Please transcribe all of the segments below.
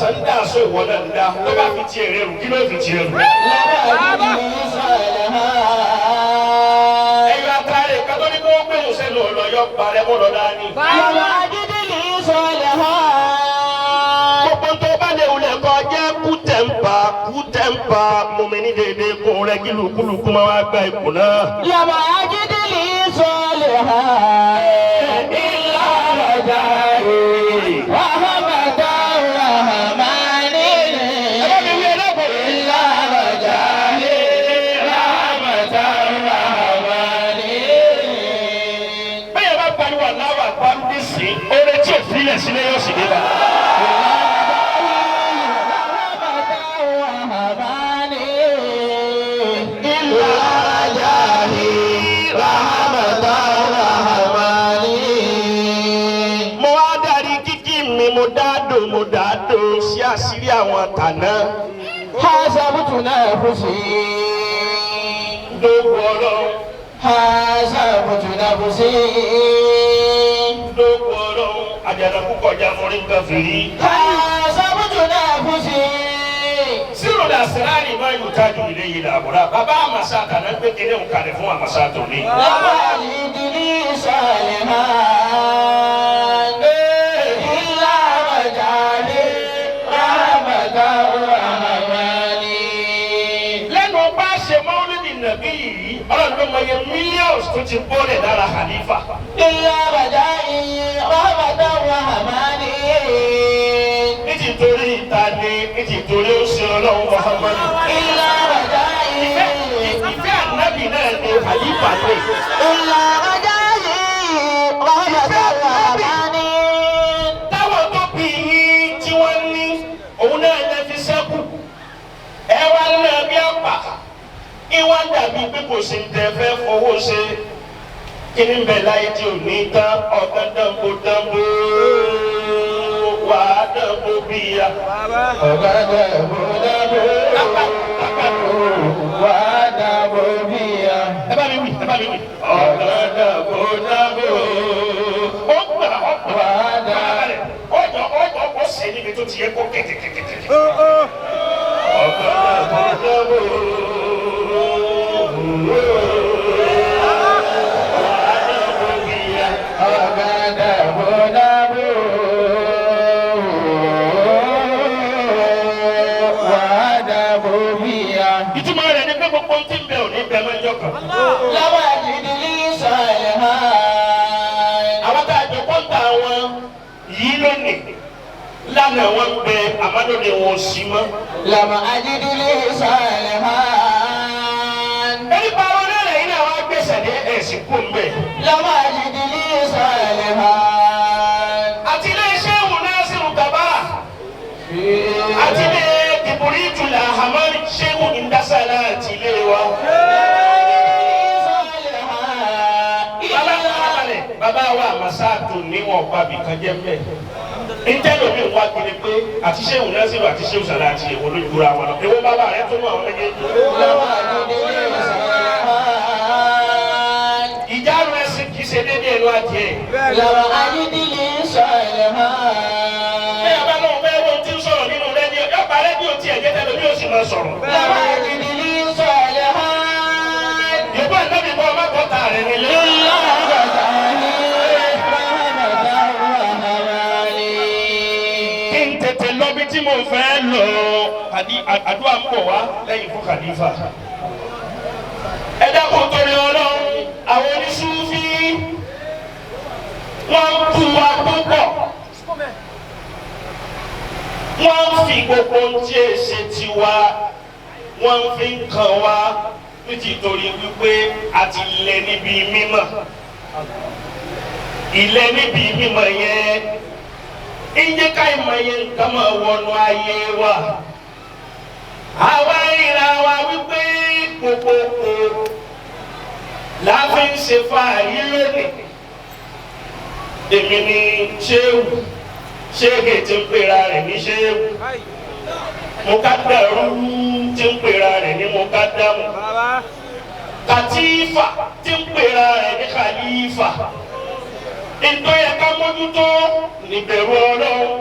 Àmàṣà ń dá aṣọ ìwọ náà ń dá tó bá fi tiẹ̀ rẹ̀ rù kí ló fi tiẹ̀ rù. لم أجد لي صالحا. Ẹyọ atare kátó ní kó gbé òun sẹ́nu ọ̀lọ́ yọ parẹ́ mọ́ lọ dání. لم أجد لي صالحا. Gbogbo tó bá lè wulẹ̀ kọ́ jẹ́ kú tẹ̀m̀pà kú tẹ̀m̀pà mọ̀mí ní dédé kún rẹ̀ kí lùkúlùkú máa wá gba ipò náà. لم أجد لي صالحا إلا رجائي رحمة الرحمن. Ẹ bá mi wí ẹlẹ́gbọ̀n. إلا رجائي رحمة الرحمن. Bẹ́ẹ̀ bá pariwo aláwọ̀ àgbáńdé sí oore tí ò filẹ̀ sílẹ̀ yóò sì dé bá. رحمة الرحمن. إلا رجائي رحمة الرحمن. Mo wá darí kíkí mi, mo dáàdò mo dáàdò sí àṣírí àwọn tàná. حسبت نفسي. Dógún ọlọ́run, حسبت نفسي. dógún ọlọ́run, àjànàkú kọjá forí nǹkan fìrí. حسبت نفسي. Sírò dà sírárì máa yóò tájú ilé yìí làbúrà. Bàbá àmàṣà tàná gbé kéde òun kalẹ̀ fún àmàṣà tòní. لم أجد لي صالحا إلا رجالي رحمة الرحمن. Lẹ́nu bá ṣe mọ́lídì nàbí yìí, ọlọ́run ló mọ iye millions tó ti bọ́lẹ̀ lára Khalifa. إلا رجائي رحمة الرحمن. Ní ti torí ìta ni, ní ti torí ó ṣe ọlọ́run Muhammadu. إلا رجائي. Ìfẹ́ ànábì náà ni Khalifa ní. إلا رجائي رحمة الرحمن. Táwọn tó bí yín tí wọ́n ní òun náà lè fi sẹ́kù. Ẹ wá ná bí àpà. Ìwà dàbí pé kò sí ní tẹ fẹ́ fowó ṣe. Kí ni bẹ̀ láyé tí ò ní tán ọ̀gá dánbó dánbó wà á dánbó bí ya. Ẹ bá mi wí, ẹ bá mi wí. Ọ̀gá dánbó dánbó. Ó gbà ó gbà. Ọjọ́ ọjọ́ ó ṣe níbi tó ti yẹ kó kẹ̀kẹ̀kẹ̀kẹ̀. Ọ̀gá dánbó dánbó. Wà á dánbó bí ya. Ìtumọ̀ rẹ̀ ni pé gbogbo ohun tí ń bẹ ò ní bẹ mọ́jọ́ kan. Àwọn tá a jọ kọ́ńtà wọn yìí lónìí lánàá wọn ń bẹ àmọ́ lónìí wọn ò sí mọ́. لم أجد لي صالحا. Ẹni pa àwọn onílẹ̀ yìí náà wá gbèsè ní ẹ̀sìn kú ń bẹ̀. لم أجد لي صالحا. Àti ilé iṣẹ́ ìwò náà sì ń tàbá. Àti ilé ìbòrí ìtura àmọ́ ṣéwù ìdásálà àti ilé wa. Bàbá farabalẹ̀, bàbá wa àmàṣà tó níwọ̀n pàbí kan jẹ́ mbẹ́. Ntẹ́lómi wá kiri pé àti ṣéwù náà sì àti ṣéwù sàlá àti èwo ló jura wọn lọ. Èwo bàbá rẹ tó mú àwọn méjèèjì. لم أجد لي صالحا. Ìjà rẹ̀ sì kì í ṣe déédéé ẹnu adìẹ. لم أجد لي صالحا. Bẹ́ẹ̀ bá lóun fẹ́ wọ́n ti ń sọ̀rọ̀ nínú rédíò, yọ̀pá rédíò tiẹ̀ jẹ́ tẹ́lẹ̀ bí ó sì máa sọ̀rọ̀. لم أجد لي صالحا. Yorùbá ànábì bọ́ ọmọ kọ́ta rẹ̀ nílé. إلا رجائي رحمة الرحمن. Kí n tètè lọ bí tí mo fẹ́ lọ, àdúrà ń bọ̀ wá lẹ́yìn fún Khalifa. Ẹ dákun torí Ọlọ́run, àwọn oníṣúfí wọ́n ń bú wa púpọ̀. Wọ́n ń fi gbogbo ohun tí è ṣe tiwa, wọ́n ń fi ń kàn wá nítorí wípé a ti lẹ níbi mímọ̀. Ilẹ̀ níbi mímọ̀ yẹn ìjẹ́ ká ìmọ̀ yẹn nǹkan máa wọnú ayé wa. Àwa ríra wa wípé gbogbogbò la fi ń ṣe fàáyí lónìí. Èmi ni ṣéwù, ṣéèkì tí ń pera rẹ̀ ní ṣéwù. Mukadaru tí ń pera rẹ̀ ní mukadamu. Kàtífà tí ń pera rẹ̀ ní kàlífà. Ntọ́ yẹ ká mójútó níbẹ̀rù Ọlọ́run.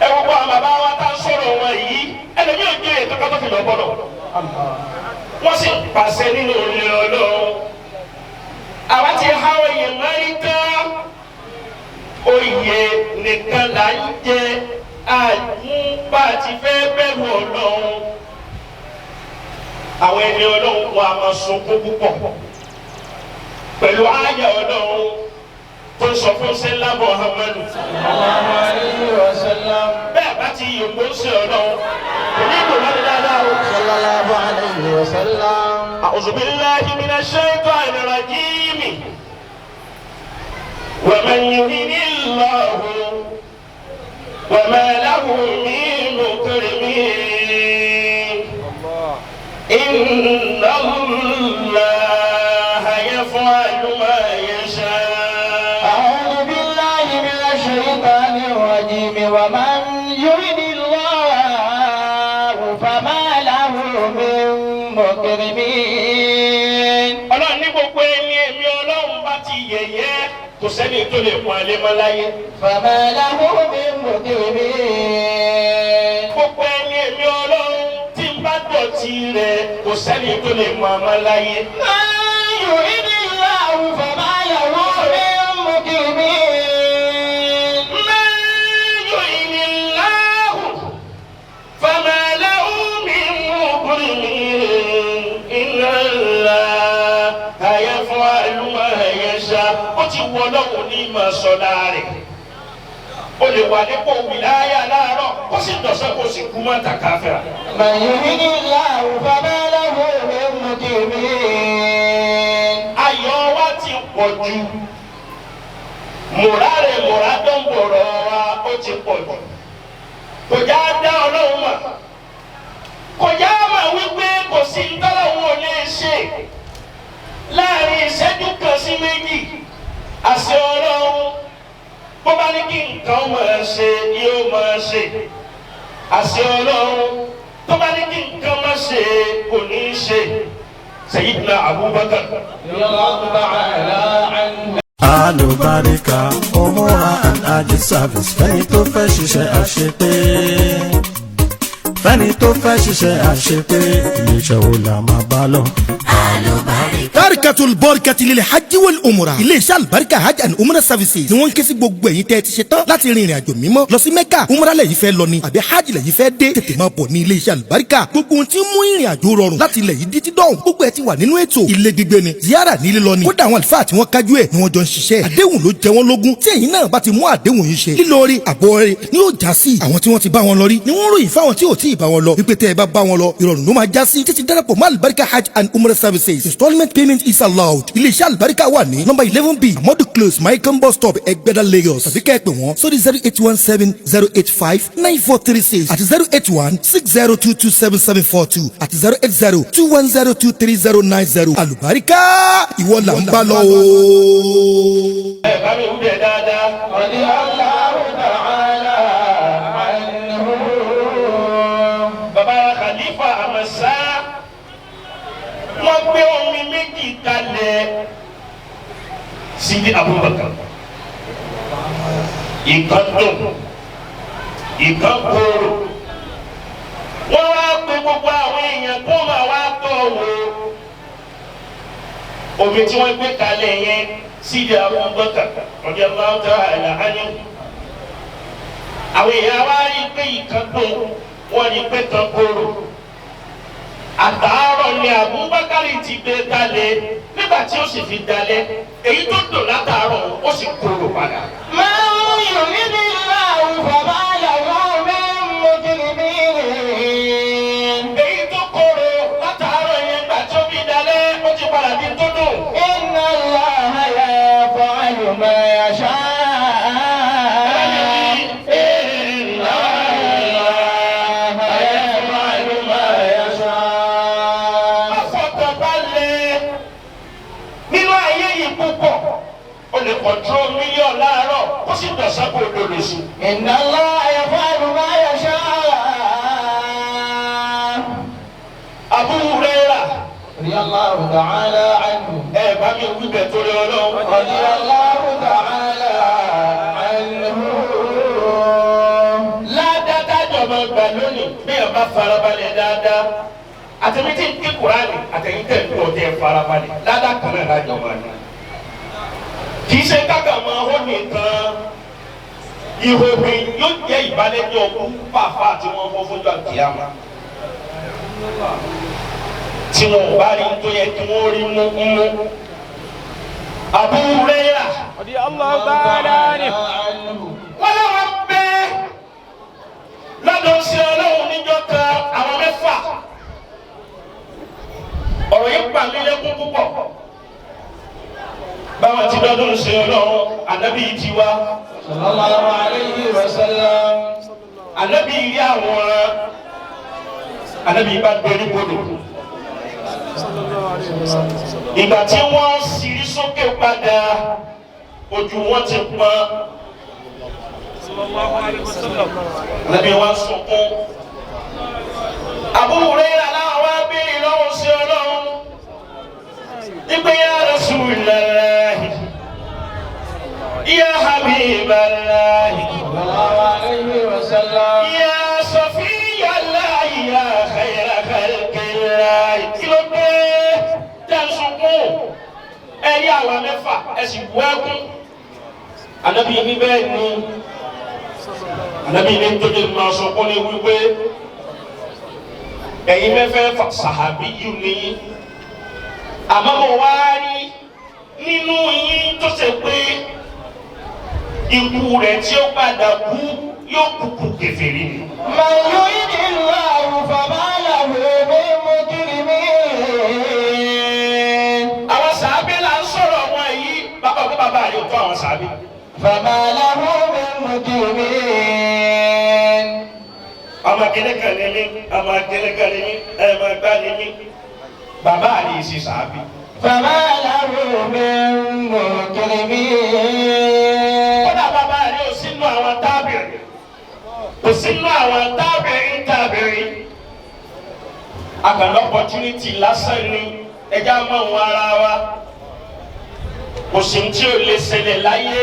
Ẹ gbogbo àwọn bàbá kọfí lọ́bọ̀lọ̀. Wọ́n sì pàṣẹ nínú ilé Ọlọ́run. Àwa ti há oyè mẹ́rin tán. Oyè nìkan là ń jẹ àmúpa ti fẹ́ bẹ̀rù Ọlọ́run. Àwọn ẹni Ọlọ́run wọn a máa sunkún púpọ̀ pẹ̀lú àyà Ọlọ́run tó sọ fún sẹ́lá Muhammadu. Sallallahu alayhi wa sallam. Bẹ́ẹ̀ bá ti yòǹgbò ń ṣe Ọlọ́run kò ní ìdùnnú ní dáadáa o. Sallallahu alayhi wa sallam. A'udhu billahi minash shaitanir rajim. Wa man yuhinillahu wa ma lahu min mukrimin. Inna Allaha yaf'alu ma yasha. أعوذ بالله من الشيطان الرجيم ومن يهن الله فما له من مكرمين. Ọlọ́run ní gbogbo ẹni èmi Ọlọ́run bá ti yẹ̀yẹ́ kò sẹ́ni tó lè pọ́n alẹ́ mọ́ láyé. فما له من مكرمين. Gbogbo ẹni èmi Ọlọ́run tí ń bá dọ̀tí rẹ̀ kò sẹ́ni tó lè mọ ọmọ láyé. من يهن الله فما له من مكرمين. من يهن الله فما له من مكرم إن الله يفعل ما يشاء. Ó ti wọ Ọlọ́run ní ìmọ̀ sọ́dá rẹ̀. O lè wà nípò wìláyà láàárọ̀ kó sì dọ̀sán kó sì kú mọ́ tàkàfẹ́ra. من يهن الله فما له من مكرمين. Ayọ̀ wa ti pọ̀ jù, mùràrè mùrà tó ń bọ̀rọ̀ wa ó ti pọ̀ jù. Kò já dá Ọlọ́run mọ̀, kò já mọ̀ wípé kò sí ntọ́lọ́run ò lè ṣe láàrin ìṣẹ́jú kan sí méjì. Àṣẹ Ọlọ́run bó bá ní kí nǹkan máa ṣe yóò máa ṣe. Àṣẹ Ọlọ́run tó bá ní kí nǹkan máa ṣe kò ní í ṣe. Sayyidina Abubakar. رضي الله تعالى عنه. Alùbáríkà Umura and Hajj service fẹ́ni tó fẹ́ ṣiṣẹ́ àṣepé fẹ́ni tó fẹ́ ṣiṣẹ́ àṣepé iléeṣẹ́ wo la máa bá lọ. Tarikatul Barikati lil Hajj wal Umrah. Iléeṣẹ́ Alibarika Hajj and Umrah Services ni wọ́n ń ké sí gbogbo ẹ̀yin tẹ́ ẹ ti ṣe tán láti rin ìrìn àjò mímọ́ lọ sí Mecca. Umrah lẹ́yìn fẹ́ lọ ni àbí Hajj lẹ́yìn fẹ́ dé. Tètè máa bọ̀ ní iléeṣẹ́ Alibarika. Gbogbo ohun tí ń mú ìrìn àjò rọrùn láti ilẹ̀ yìí dí tí dọ̀hùn. Gbogbo ẹ̀ ti wà nínú ètò. Ilé gbígbé ni ziyara nílé lọ ni. Kódà àwọn àlùfáà tí wọ́n kájú ẹ̀ ni wọ́n jọ ń ṣiṣẹ́. Àdéhùn ló jẹ wọ́n lógún. Tí ẹ̀yin náà bá ti mú àdéhùn yìí ṣe. Lílọrí àbọ̀ rẹ̀ ni yóò já sí. Àwọn tí wọ́n ti bá wọn lọ rí ni wọ́n ròyìn fáwọn tí ò tí ì bá wọn lọ. Wípé tẹ́ ẹ bá bá wọn lọ, ìrọ̀rùn ló máa já sí. Títí darapọ̀ mọ́ Alibarika Hajj and Umrah Services. Installment payment is allowed. Iléeṣẹ́ Alibarika wà ní nọ́mbà 11B Amadu Close, Maikan Bus Stop, Ẹgbẹ́dá, Lagos. Tàbí kẹ́ ẹ pè wọ́n sórí 08170859436 àti 08160227742 àti 08021023090. Alibarika, ìwọ là ń bá lọ o. Ẹ bá mi wúlẹ̀ dáadáa. رضي الله تعالى عنه. Bàbá Khalifa Amasa, wọ́n gbé omi méjì kalẹ̀ Sidi Abubakar. Ìkan dùn, ìkan korò. Wọ́n wá pè gbogbo àwọn èèyàn kó máa wá tọ̀ wò. Omi tí wọ́n gbé kalẹ̀ yẹn, Sidi Abubakar radiyallahu ta'ala anhu. Àwọn èèyàn wá rí pé ìkan dùn, wọ́n rí pé kan korò. Àtàárọ̀ ni Abubakar ti gbé kalẹ̀. Nígbà tí ó sì fi dalẹ̀, èyí tó dùn látàárọ̀ ó sì korò padà. من يهن الله فما له من مكرمين. Èyí tó korò látàárọ̀ yẹn, gbà tí ó fi dalẹ̀, ó ti padà di tó dùn. إن الله يفعل ما يشاء. إن الله يفعل ما يشاء. Má fọkàn balẹ̀ nínú ayé yìí púpọ̀. O lè control mílíọ̀nù láàárọ̀ kó sì dọ̀sán kó lòlò sí. إن الله يفعل ما يشاء. Abu Hurairah. رضي الله تعالى عنه. Ẹ bá mi wí bẹ̀ torí Ọlọ́run. رضي الله تعالى عنه. Ládàá tájọ máa máa gbà lónìí bí ẹ bá farabalẹ̀ dáadáa àtẹ̀mí tí ń ké Kùránì àtẹ̀yìn tẹ̀ ń tọ́ tẹ̀ farabalẹ̀ dáadáa kan náà lájọ máa ní. Kì í ṣe káka máa hó nìkan ìhòòhò yóò jẹ́ ìbálẹ́jọ́ kú fàáfà tí wọ́n fọ́ fojú àkíyàmá. Tí wọn ò bá rí tó yẹ kí wọ́n rí mú mú. Abu Hurairah Radiyallahu ta'ala anhu. Wọ́n láwọn bẹ́ẹ̀ lọ́dọ̀ sí ọlọ́run níjọ́ kan àwọn mẹ́fà. Ọ̀rọ̀ yìí pa mí lẹ́kún púpọ̀. Báwọn ti dọ́dún sí ọlọ́run, ànábì yìí ti wá. Sallallahu alayhi wa sallam. Ànábì rí àwọn ànábì bá dorí kodò. Ìgbà tí wọ́n sírí sókè padà, ojú wọn ti pọ́n. Ànábì wa sunkún. Abu Hurairah láwọn wá béèrè lọ́wọ́ sí ọlọ́run. Ìpè ya Rasulullah, ya Habiballah, Sallallahu alayhi wa sallam. ya Safiyallah, ya khayra khalqillah. Kí ló dé tẹ́ ń sunkún? Ẹ rí àwa mẹ́fà, ẹ sì bú ẹkún. Ànábì ní bẹ́ẹ̀ ni. Ànábì ní tójú máa sunkún ní wípé ẹ̀yin mẹ́fẹ́ sàhábí yìí ní. Àmọ́ mo wá rí nínú yín tó ṣe pé ikú rẹ̀ tí ó padà kú yóò kúkú kèfèrí ni. Man yuridillahu fama lahu min mukrimin. Àwọn sàábé là ń sọ̀rọ̀ wọn yìí bàbá bàbá bàbá yóò tó àwọn sàábé. Fama lahu min mukrimin. Ọmọ kìnìún kan ní mí, ọmọ kìnìún kan ní mí, ẹ máa gbá ní mí. Bàbá àlè ṣe sàábé. Fama lahu min mukrimin. Kódà bàbá rẹ̀ ò sínú àwọn tábìrì. Kò sínú àwọn tábìrì tábìrì. Àkàndá opportunity lásán ni ẹja mọ̀ wọn ara wa. Kò sí tí ò lè ṣẹlẹ̀ láyé.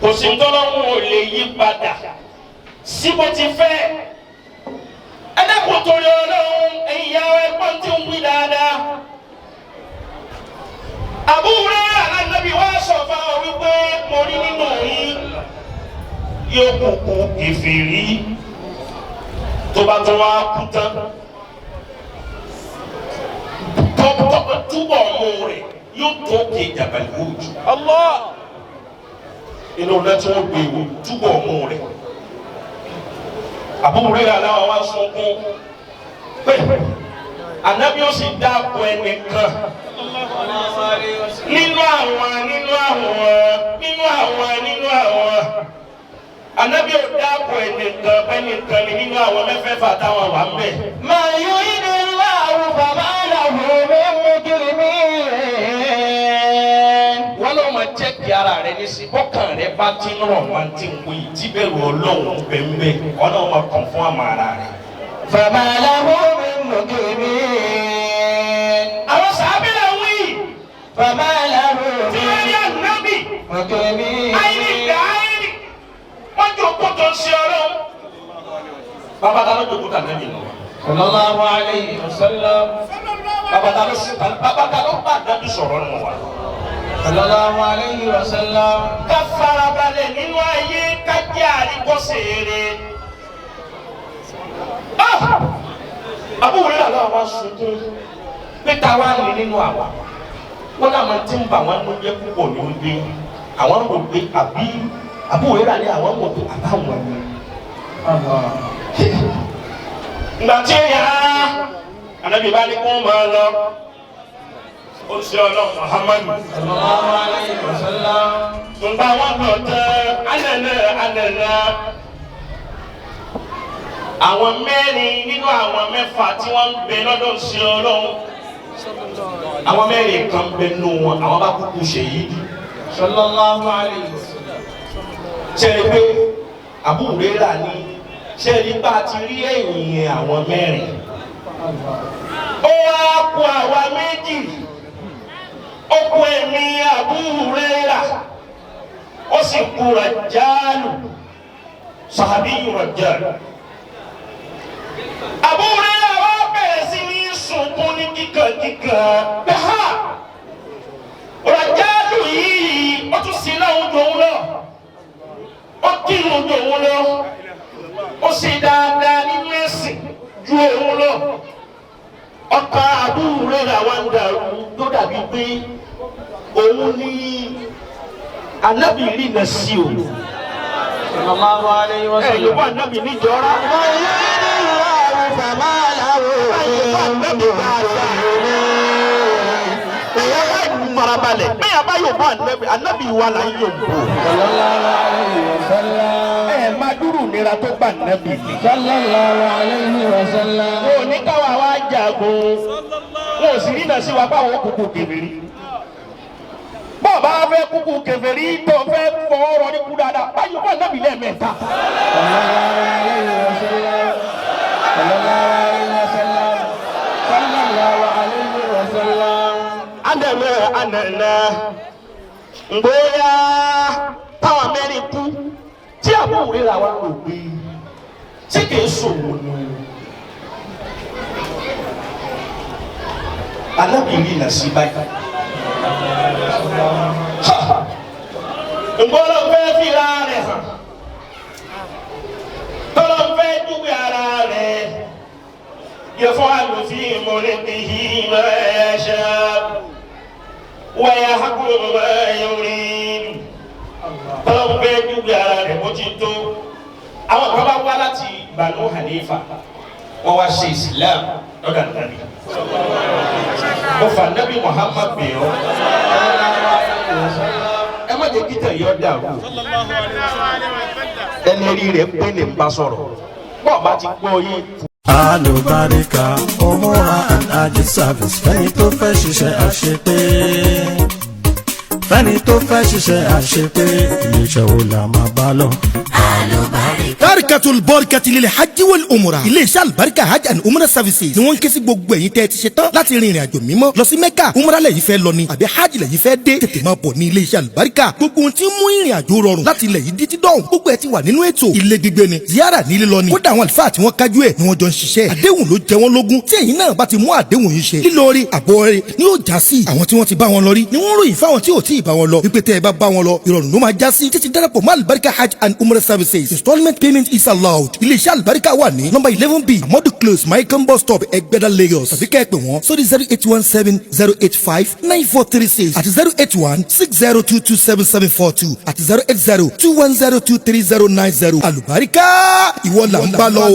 Kò sí tọ́lọ́hún ò lè yí padà. Sí bó ti fẹ́. Ẹ dẹ́kun torí Ọlọ́run ẹ̀yin ìyá wa ẹ̀gbọ́n tí ń wí dáadáa. Abu Hurairah Ànábì wá sọ fáwọn wípé mo rí nínú yín yóò kúkú kèfèrí tó bá tó wá kú tán túbọ̀ mú rẹ̀ yóò tó ké Jabal Uhud. Allah. Inú náà tí wọ́n gbé wò túbọ̀ mú rẹ̀. Abu Hurairah aláwọ̀ wá sunkún pé Ànábì ó sì dáàbò ẹnìkan nínú àwọn nínú àwọn nínú àwọn nínú àwọn Ànábì ò dáàbò ẹnìkan ẹnìkan ni nínú àwọn mẹ́fẹ̀ẹ̀fà táwọn wà ń bẹ̀. Man yuridillahu fama lahu min mukrimin. Wọ́n lọ́ máa jẹ́ kí ara rẹ ní sí bọ́kàn rẹ bá ti ń rọ̀ wọ́n ti ń wí tí bẹ̀rù Ọlọ́run bẹ́ẹ̀ Ọlọ́run máa kàn fún àmọ́ ara rẹ. Fama lahu min mukrimin. Àwọn sàábì là ń wí Fama lahu tí wọ́n rí min Ànábì mukrimin. àìní ìgbà àìní wọ́n jókòó tó ń ṣe Ọlọ́run. Bàbá ta ló jókòó tà nẹ́bí lọ? Sallallahu alayhi wa sallam. Bàbá ta ló bàbá ta ló bá Ànábì sọ̀rọ̀ nù wa? Sallallahu alayhi wa sallam. Ká farabalẹ̀ nínú ayé ká jẹ́ àríkọ́sẹ̀ eré. Abu Hurairah náà wá sunkún pé ta wá ní nínú àwa. Wọ́n náà ti ń bà wọ́n ló jẹ́ púpọ̀ ní oúnjẹ. Àwọn rò pé àbí Abu Hurairah ní àwọn mọ̀ pé àbáwọn ni. Ìgbà tí ó yá Ànábì bá ní kó máa lọ. Ó ṣe Ọlọ́run Muhammadu. Sallallahu alayhi wa sallam. Nba wọn lọ tán alẹ́lẹ́ alẹ́lẹ́. Àwọn mẹ́rin nínú àwọn mẹ́fà tí wọ́n ń bẹ lọ́dọ̀ sí Ọlọ́run. Àwọn mẹ́rin kan bẹ nù wọn, àwọn bá kúkú ṣe yìí. Sallallahu alayhi wa sallam. Ṣé ẹ pé Abu Hurairah ni ṣé ẹ rí bá a ti rí ẹ̀yìn àwọn mẹ́rin? Ó wá kù àwa méjì. Ó kù ẹ̀mí Abu Hurairah. Ó sì kú Rajálù. Sàbí Rajjal. Abu Hurairah wá bẹ̀rẹ̀ sí ní sunkún ní kíkankíkan. Bẹ́ẹ̀ ha! Rajjalu yìí, ó tún sí láwọn jòun lọ. Ó kírun jòun lọ. Ó sì dáadáa nínú ẹ̀sìn ju òun lọ. Ọkàn Abu Hurairah wá ń dàrú tó dàbí pé òun ní Ànábì rìnà sí o. Sallallahu alayhi wa Ẹ sallam. yóò bá Ànábì níjọra. من يرد الله فما له من Ẹ̀yà bá farabalẹ̀ bẹ́ẹ̀ bá yóò bá Ànábì, Ànábì wa là ń yóò bò. Sallallahu alayhi wa sallam. Ẹ máa dúró nira tó gbà Ànábì ni. Sallallahu alayhi wa sallam. Wọn ò ní káwa wá jagun, wọn ò sì rí náà sí wa báwọn kúkú kèfèrí. Bọ́ọ̀ bá fẹ́ kúkú kèfèrí tó fẹ́ fọwọ́ rọ ní kú dáadáa, báyìí wọ́n Ànábì lẹ́ẹ̀mẹ́ta. Sallallahu alayhi wa sallam. Sallallahu alayhi wa sallam. Sallallahu alayhi wa sallam. Anana anana ngbóyà táwọn mẹ́rin kú tí Abu Hurairah wa kò gbé tí kìí sòwò ni. Alábìrin nà sí báyìí. Ngbọ́dọ̀ fẹ́ fira rẹ̀ hàn, tọ́lọ́ fẹ́ dúpẹ́ ara rẹ̀ yẹ fún àlùfíì mọ̀lẹ́bíyì máa yẹ ṣáà wáyà hákùrù máa yẹ orí tọ́lọ́ fẹ́ dúpẹ́ ara rẹ̀ bó ti tó. Àwọn kan bá wá láti Banu Hanifa, wọ́n wá ṣe Islam lọ́dọ̀ Ànábì. Mo fà Nábì Muhammad bẹ̀ ọ́. Ẹ má jẹ́ kí tẹ̀yọ́ dàrú. Ẹni rí rẹ̀ pé lè ń bá sọ̀rọ̀. Bọ́ọ̀ bá ti gbọ́ yé. Alùbáríkà Umura and Hajj service fẹ́ni tó fẹ́ ṣiṣẹ́ àṣepé. Fẹ́ni tó fẹ́ ṣiṣẹ́ àṣepé, iléeṣẹ́ wo la máa bá lọ? Tarikatul Barikati lil Hajj wal Umrah. Iléeṣẹ́ Alibarika Hajj and Umrah Services ni wọ́n ń ké sí gbogbo ẹ̀yin tẹ́ ẹ ti ṣe tán láti rin ìrìn àjò mímọ́ lọ sí Mecca. Umrah lẹ́yìn fẹ́ lọ ni àbí Hajj lẹ́yìn fẹ́ dé. Tètè máa bọ̀ ní iléeṣẹ́ Alibarika. Gbogbo ohun tí ń mú ìrìn àjò rọrùn láti ilẹ̀ yìí dí títí dọ̀hún, gbogbo ẹ̀ ti wà nínú ètò. Ilé gbígbé ni, ziyara nílé lọ ni. Kódà àwọn àlùfáà tí wọ́n kájú ẹ̀ ni wọ́n jọ ń ṣiṣẹ́. Àdéhùn ló jẹ wọ́n lógún. Tí ẹ̀yin náà bá ti mú àdéhùn yìí ṣe, lílọrí àbọ̀ rẹ̀ ni yóò já sí. Àwọn tí wọ́n ti bá wọn lọ rí ni wọ́n ròyìn fáwọn tí ò tí ì bá wọn lọ wípé tẹ́ ẹ bá bá wọn lọ, ìrọ̀rùn ló máa já sí. Títí darapọ̀ mọ́ Alibarika Hajj and Umrah Services. Installment payment is allowed. Iléeṣẹ́ Alibarika wà ní nọ́mbà 11B, Amadu Close, Maikan Bus Stop, Ẹgbẹ́dá, Lagos. Tàbí kẹ́ ẹ pè wọ́n sórí 08170859436 àti 08160227742 àti 08021023090. Alibarika, ìwọ là ń bá lọ o.